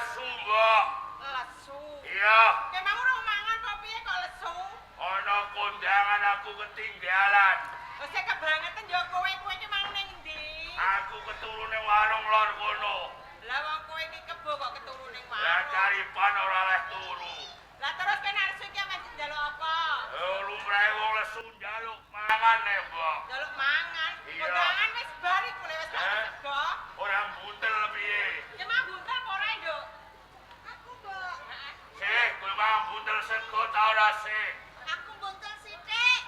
Lesu, Mbok. Lesu. Iya. Kowe mau ora mangan kok piye kok lesu? Ana kondangan aku ketinggalan. Wis kebangetan ya kowe, kowe iki mang ning endi? Aku keturu ning warung lor kono. Lah wong kowe iki kebo kok keturu ning Lah warung. caripan ora oleh turu. Lah terus kowe nek lesu iki ameh njaluk apa? Eh, lumrahe wong lesu njaluk mangan nek, Mbok. Njaluk mangan. Iya. Kondangan wis bar iku le wis gak Eh? sego. Ora buntel piye? Ya mah buntel apa ora, Nduk? Aku, Mbok. Heeh. Sik, kowe mau buntel sego ta ora sik? Aku buntel sithik.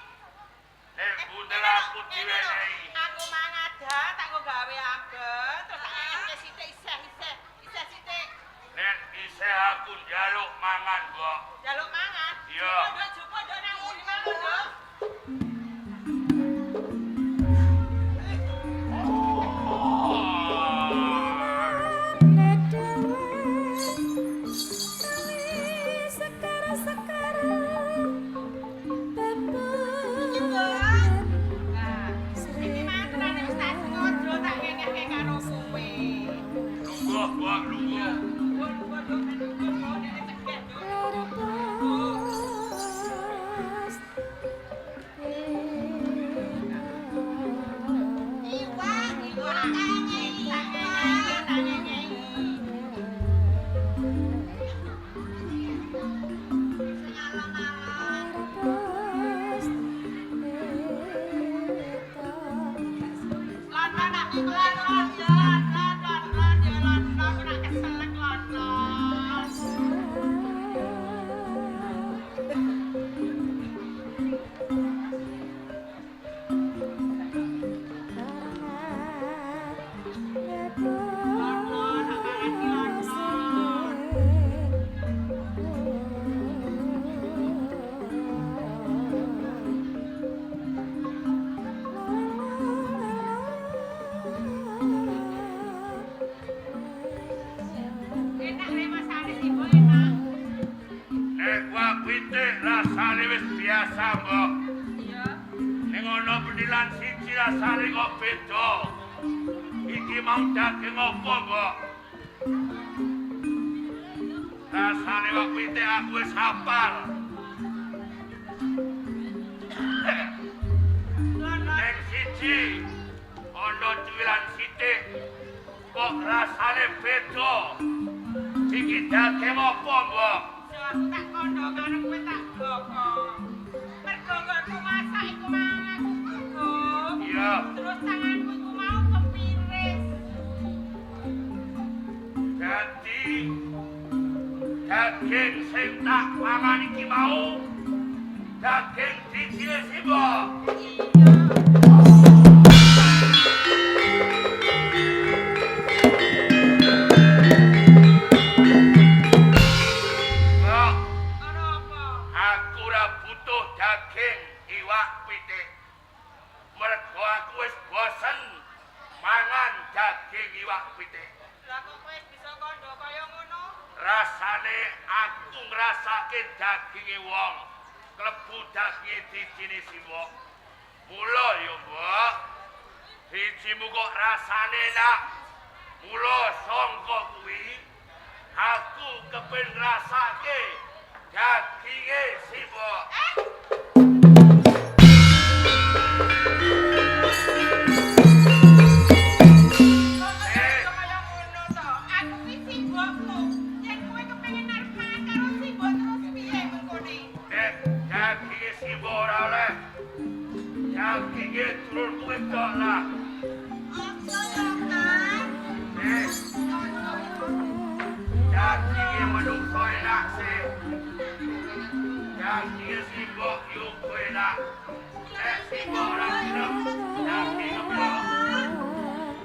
Nek buntel aku diwenehi. Aku mangada tak nggo gawe ambek, terus tak ngekek sithik isih isih isih sithik. Nek isih aku njaluk mangan, Mbok. Njaluk mangan. Iya. Jupuk, Nduk, jupuk, Nduk, nang ndi mangan, Nduk? Sekar-sekar Iki, Mbok. Nah, iki mangan wis tak sengaja tak ngekek karo kowe. Lungguh, Mbok, lungguh. Lungguh, lungguh, Nduk, lungguh, Nduk, nek cegek, Nduk. Iwak, iwak, tak ngekeki, tak ngekeki, tak ngekeki. Sing alon-alon. Lon-lon aku lon-lon ya lon-lon lon-lon ya lon-lon aku nak keselek lon-lon. Lon-lon tak mangan ki lon-lon. Enak le masane Simbo enak. Nek wak pitik rasane wis biasa, Mbok. Iya. Ning ana penilan siji rasane kok beda. Iki mau daging apa, Mbok? Rasane kok pitik aku wis hafal. Lon-lon. Ning siji ana cuwilan sithik kok rasane beda. Iki daging apa, Mbok? Yo aku tak kondo karo kowe tak boko. Mergo nggonku masak iku mang aku gugup. Iya. Terus tanganku iku mau kepiris. Dadi daging sing tak pangan iki mau daging dijine Simbo. Iya. Mbok, Ana apa? aku ora butuh daging iwak pitik. Mergo aku wis bosen mangan daging iwak pitik. Lah kok kowe bisa kondo kaya ngono? Rasane aku ngrasake daginge wong klebu daginge dijine Simbo. Mula ya, Mbok. Dijimu kok rasane enak. Mula sangka kuwi aku kepengin ngrasake daginge Simbo. Eh, kok Eh. kowe kaya ngono to? Aku ki simbokmu. Yen kowe kepengin arep mangan karo simbok terus piye mengkone? Nek daginge Simbo ora oleh. Daginge dulurku wedok lah. Aja ya, Kang. Eh, daginge menungso enak sih. Daginge Simbo yo enak. Nek Simbo ora gelem daging apa?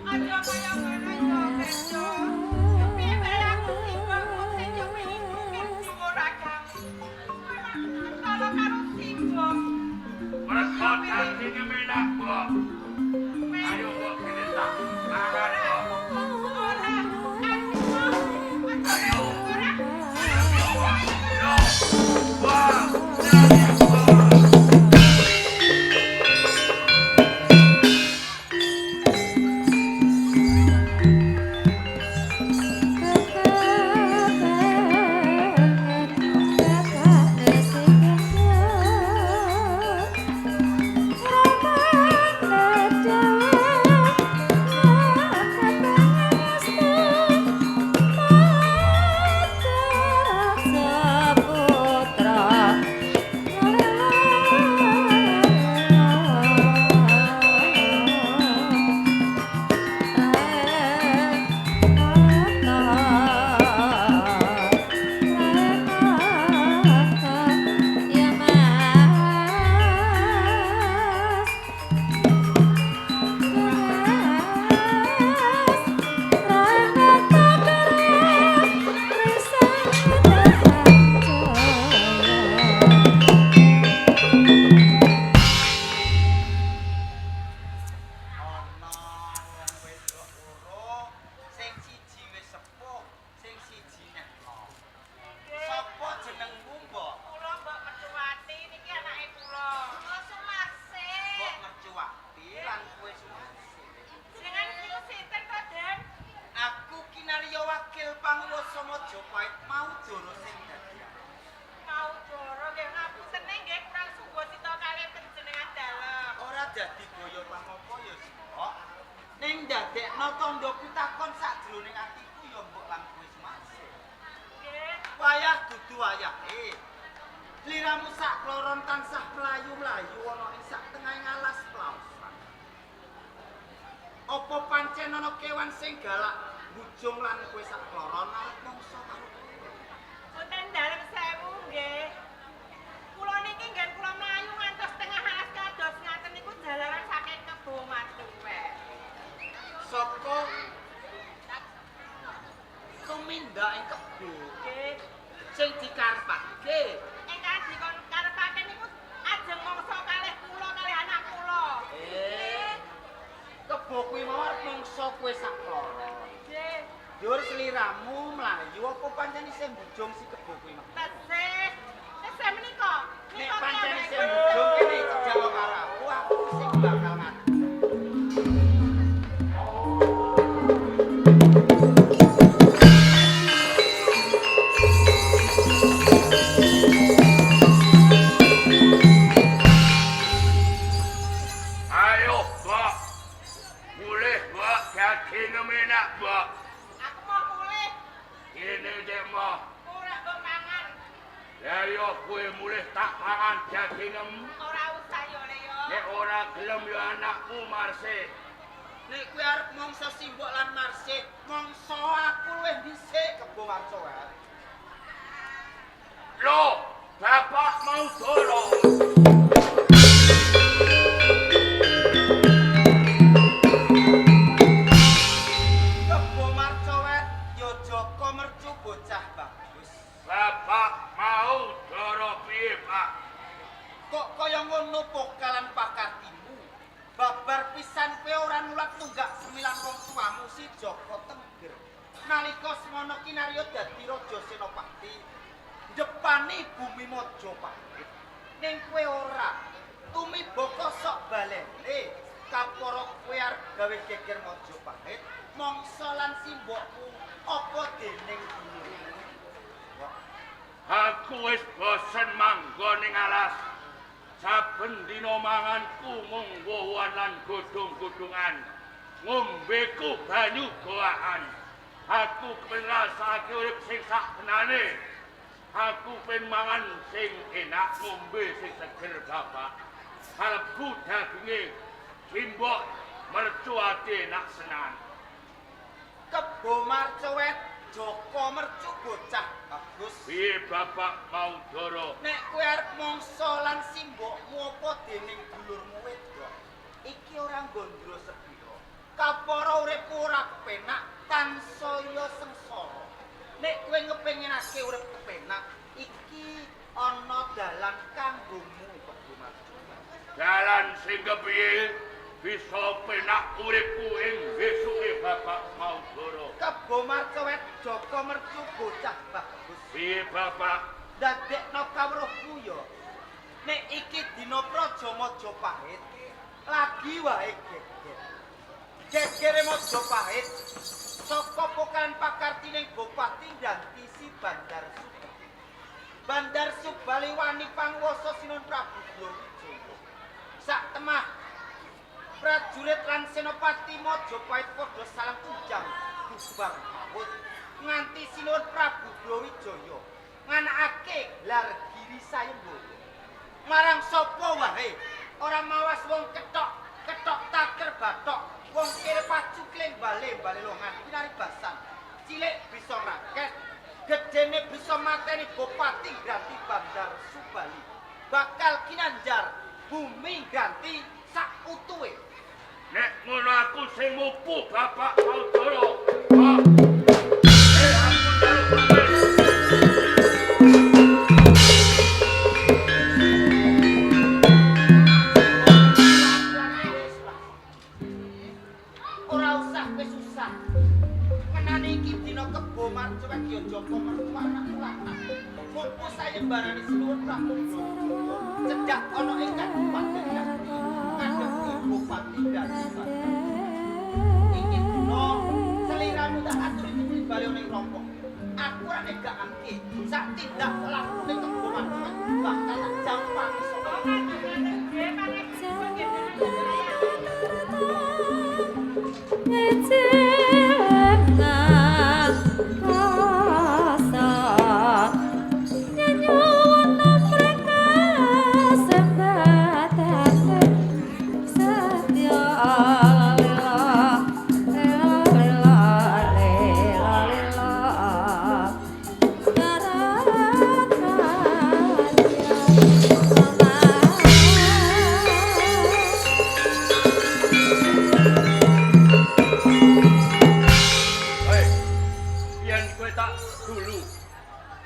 Aja kaya ngono ya, Bejo. Kepiye bae aku simbokmu sing yo pengen mikir dhuwur ragamu. Kowe mak ketara karo simbok. Mergo daginge enak, Mbok. Ayo mbok kene tak mangan, Mbok. Ora, aku mau. Ayo. Ora. Yo. Wah, Majapahit mau joro sing dadi. Mau joro nggih ngapusene nggih kurang sungguh sita kalih panjenengan dalem. Ora dadi gaya pangopo ya Simbok. Ning ndadekno tandha pitakon sakjroning atiku ya mbok lan kowe semasih. Nggih. Wayah dudu wayahe. Liramu sak kloron tansah mlayu-mlayu ana ing sak tengahing alas plaosan. Apa pancen ana kewan sing galak bujung lan kowe sak kloron arep mangsa karo kowe? Boten dalem sewu nggih. Kula niki nggen kula mlayu ngantos tengah alas kados ngaten niku jalaran saking kebo marcuwek. Saka tumindak ing kebo Nggih. sing dikarepake. Ingkang dikon karepake niku ajeng mangsa kalih kula kalih anak kula. Kebo kuwi mau arep mangsa kowe sak kloron. Nggih. Njur sliramu mlayu apa pancen isih mbujung si kebo kuwi mau? Tesih. Tesih menika. Nek pancen isih mbujung kene jejak karo aku, aku sing bakal ngadu. Ayo, Mbok. Mulih, Mbok. Daging enak, Mbok. Aku mau mulih. Ini dek, Mbok. Ora mbok mangan. Lah yo kowe mulih tak pangan dagingem. Ora usah yo le yo. Nek ora gelem yo anakku Marsih. Nek kowe arep mangsa Simbok lan Marsih, mangsa aku luwih dhisik kebo marcowet. Lho, bapak mau dolo. Kebo marcowet ya Jaka mercu bocah bagus. Bapak mau doro piye, Pak? Kok kaya ngono pokalan pakartimu? Babar pisan kowe ora nulak tunggak semilan wong tuamu si Jaka Tengger. Nalika semono kinarya dadi raja senopati, ndepani bumi Majapahit. Ning kowe ora tumibaka sok balene kapara kowe arep gawe geger Majapahit, mangsa lan simbokmu apa dening dulurmu. Aku wis bosen manggon ning alas. Saben dina manganku mung woh-wohan lan godhong-godhongan. Ngombeku banyu goakan. Aku kepengin ngrasakake urip sing sakbenane. Aku pengen mangan sing enak, ngombe sing seger, Bapak. Karepku daginge simbok mercu ati enak senan. Kebo marcowet Jaka mercu bocah bagus. Piye Bapak mau doro? Nek kowe arep mangsa lan simbokmu apa dening dulurmu wedok, iki ora gondro sepira. Kapara uripku ora kepenak, tansaya sengsara. Nek kowe ngepengenake urip kepenak, iki ana dalan kanggomu Kebo Marcowet. Dalan sing kepiye bisa penak uripku ing besuke Bapak mau doro? Kebo marcowet Jaka mercu bocah bagus. Piye Bapak? Ndadekno kawruhku ya. Nek iki dina Praja Majapahit, lagi wae geger. Gegere Majapahit saka pokalan pakartining Bupati Ndanti si Bandar Subali. Bandar Subali wani panguwasa Sinuwun Prabu Brawijaya. Sak temah prajurit lan senopati Majapahit padha salam tunjang bubar mawut nganti Sinuwun Prabu Brawijaya nganakake gelar Giri Sayembara. Marang sapa wae ora mawas wong kethok, kethok taker bathok, wong kere pacukling bale-bale longan pinaribasan. Cilik bisa raket, gedene bisa mateni Bupati Granti Bandar Subali. Bakal kinanjar bumi ganti sak utuhe. Nek ngono aku sing mupu Bapak Maudara. Pak. Aku njaluk pamit. Ora usah kowe susah. Menane iki dina kebo marcuwek ya Jaka mertu anakku lanang. Mupu sayembarane Sinuwun Prabu Brawijaya cedhak ana ing kabupaten Granti ngadepi Bupati Granti. Iki dina seliramu tak aturi bali ning rompok. Aku ora Sak tindak lakune kebo manuk bakal tak jampangi saka Hei, yen kowe tak dulu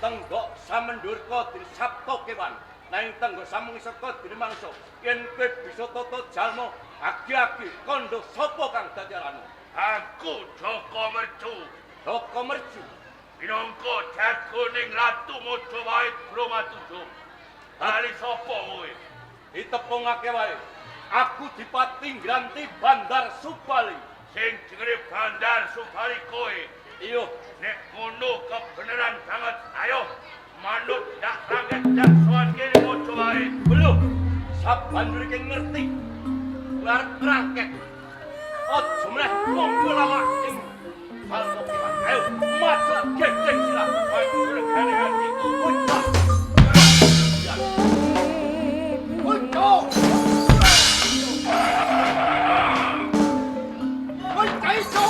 tenggok samendurka dene sabta kewan, nanging tenggok samungisaka dene mangsa. Yen kowe bisa tata jalma agi-agi kandha sapa kang dadi aranmu? Aku Joko Mercu. Joko Mercu. Minangka jagoning Ratu Majapahit Brahmatuja. Bali sapa kowe? Ditepungake wae. Aku Dipati Ngranti Bandar Subali. Sing jenenge Bandar Subali kowe. Iya, Nek ngono kebenaran banget. Ayo manut ndak rangket ndak sowan kene Majapahit. Belum. Sabanjure ki ngerti. Kowe arep ngrangkek. Aja meneh ngumpul awak ing salto kewan. Ayo maju gedeng sirah. Maju regane atiku. Puncak. Ya. Punco. Punco iso.